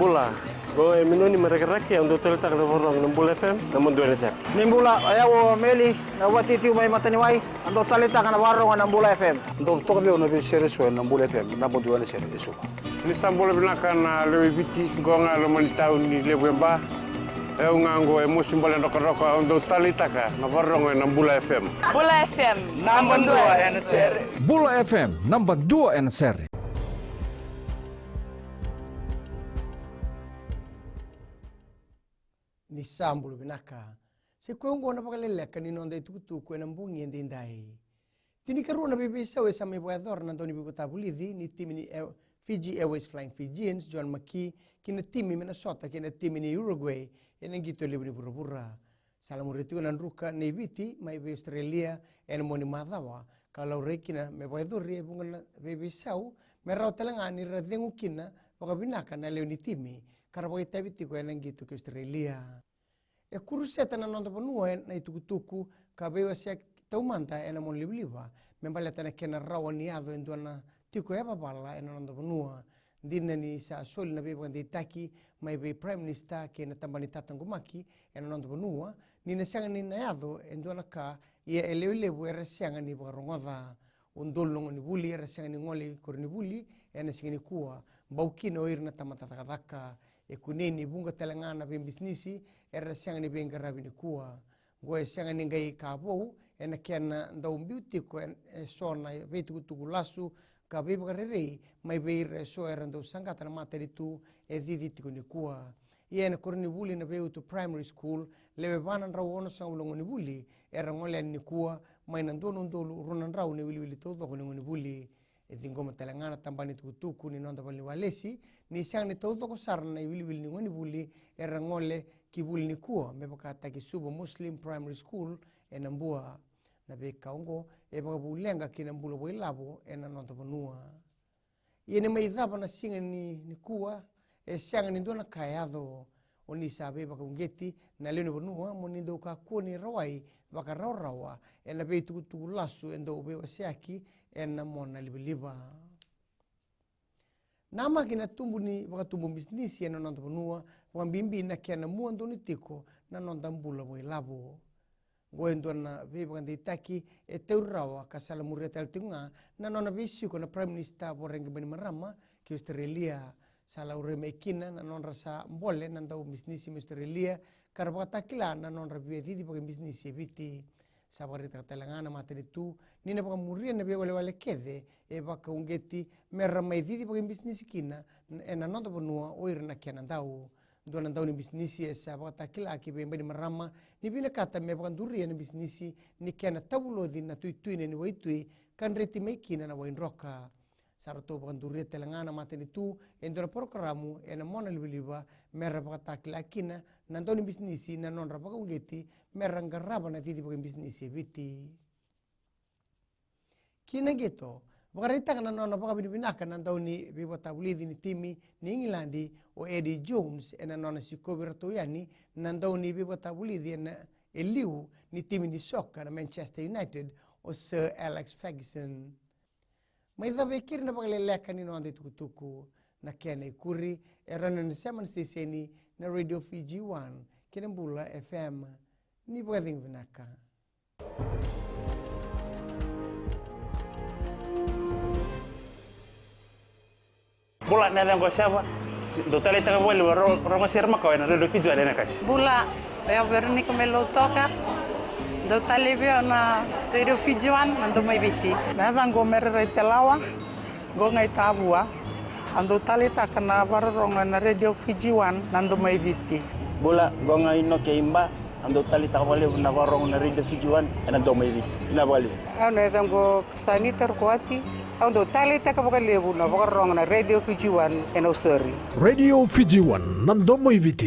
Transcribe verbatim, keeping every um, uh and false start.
Bula, qo e Minoni mai Rakiraki, au dau taleitaka na vakarorogo na Bula F M, naba dua ena sere. Ni bula, o yau o Meli, na vatitiu mai Mataniwai, au dau taleitaka na vakarorogo na Bula F M. Dau toka vei au na veisere eso ena Bula F M, naba dua ena sere eso. Ni sa bula vinaka na lewe i Viti, qo ga e loma ni tauni levu e Ba. E au ga qo e Mosi Bale Drokadroka, au dau taleitaka na vakarorogo ena Bula F M. Bula F M, naba dua ena sere. Bula F M, naba dua ena sere. Ni sa bula vinaka. Sa i koya oqo na vakaleleka ni noda itukutuku ena bogi edaidai. Tinikarua na veiveisau e sa mai vakayacora na dauniveivakatavulici ni timi ni Air-, Fiji Airways Flying Fijians, John McKee, ki na timi mai Minnesota kei na timi ni Uruguay ena qito levu ni vuravura. Sa lamuri tiko na druka nei Viti mai vei Australia ena mua ni macawa, ka laurai kina me vakayacori e vuqa na veiveisau me rawa tale ga ni ra cegu kina vakavinaka na lewe ni timi ka ra vakaitavi tiko ena qito ki Australia. E kuruseta na noda vanua ena itukutuku ka veiwaseaki taumada ena monalivaliva me baleta na kena rawa ni yaco e dua na tiko yavavala ena noda vanua. Dina ni sa soli na veivakadeitaki mai vei Prime Minister kei na tabana ni tataqomaki ena noda vanua ni na sega ni na yaco e dua na ka, ia e lewe levu era sega ni vakarogoca. Udolu na gonevuli era sega ni gole i koronivuli ena siga nikua, bau kina o ira na tamata cakacaka. E kunei ni vuqa tale ga na veibisinisi era sega ni veiqaravi nikua. Qo e sega ni qai ka vou ena kena dau biu tiko e, e so na veitukutuku lasu ka veivakarerei mai vei ira e so era dau saqata na matanitu e cici tiko nikua. Ia ena koronivuli na Veiutu Primary School, lewe va na drau onosagavulu na gonevuli era gole yani nikua, mai na dua na udolu rua na drau na iwiliwili taucoko ni gonevuli. E ciqoma tale ga na tabana ni tukutuku ni noda valeniwalesi ni sega ni taucoko sara na iwiliwili ni gonevuli era gole ki vuli nikua, me vakataki Suva Muslim Primary School e Nabua. Na veika oqo e vakavuleqa ki na bula vakailavo ena noda vanua. Ia ni mai cava na siga ni, nikua, e sega ni dua na ka e yaco. O ni sa veivakauqeti na lewe ni vanua mo ni dau kakua ni rawai vakarawarawa ena veitukutuku lasu e dau veiwaseaki ena monalivaliva. Namaki na tubu ni vakatubu bisinisi ena noda vanua, vakabibi na kena mua donu tiko na noda bula vakailavo. Qo e dua na veivakadeitaki e tauri rawa ka salamuria tale tiko ga na nona veisiko na Prime Minister Voreqe Bainimarama ki Australia. Sa laurai mai kina na nodra sa bole na daubisinisi mai Australia ka ra vakatakila na nodra via cici vakaibisinisi e Viti. Sa vakaraitaka tale ga na matanitu ni na vakamuria na veiwalewale kece e vakauqeti me ra mai cici vakaibisinisi kina ena noda vanua o ira na kena dau. Dua na daunibisinisi e sa vakatakila ki vei Bainimarama ni vinakata me vakaduria na bisinisi ni kena tavuloci na tuituina ni waitui ka dreti mai kina na waidroka. Sa ratou vakaduria tale ga na matanitu e dua na porokaramu ena monalivaliva me ra vakatakila kina na daunibisinisi na nodra vakauqeti me ra qarava na cici vakaibisinisi e Viti. Ki na qito, vakaraitaka na nona vakavinavinaka na dauniveivakatavulici ni timi ni Igiladi o Eddie Jones ena nona sikovi iratou yani na dauniveivakatavulici ena, e liu ni timi ni soka na Manchester United o Sir Alex Ferguson. Mai cava e keri na vakaleleka ni noda itukutuku, na kena ikuri e rawa ni na sema na siteseni na Radio Fiji One kei na Bula F M. Ni vakacegu vinaka. Bula, na yacaqu o Seva. Dou taleitaka vakalevu na ro-, rogo sere makawa ena Radio Fiji One ena kasi. Bula, o yau Veronica mai Lautoka. Dou taleitaka vei au na Radio Fiji One, na Domo i Viti. Na yacaqu o Mererai Telawa. Qo ga i Tavua. Au dau taleitaka na vakarorogo ena Radio Fiji One, na Domo i Viti. Bula, qo ga i Noke i Ba. Au dau taleitaka vakalevu na vakarorogo na Radio Fiji One ena Domo i Viti. Vinaka vakalevu. Au na yacaqu o Sanita Rukuwati. Au dau taleitaka vakalevu na vakarorogo na Radio Fiji One ena Nausori. Radio Fiji One, na Domo i Viti.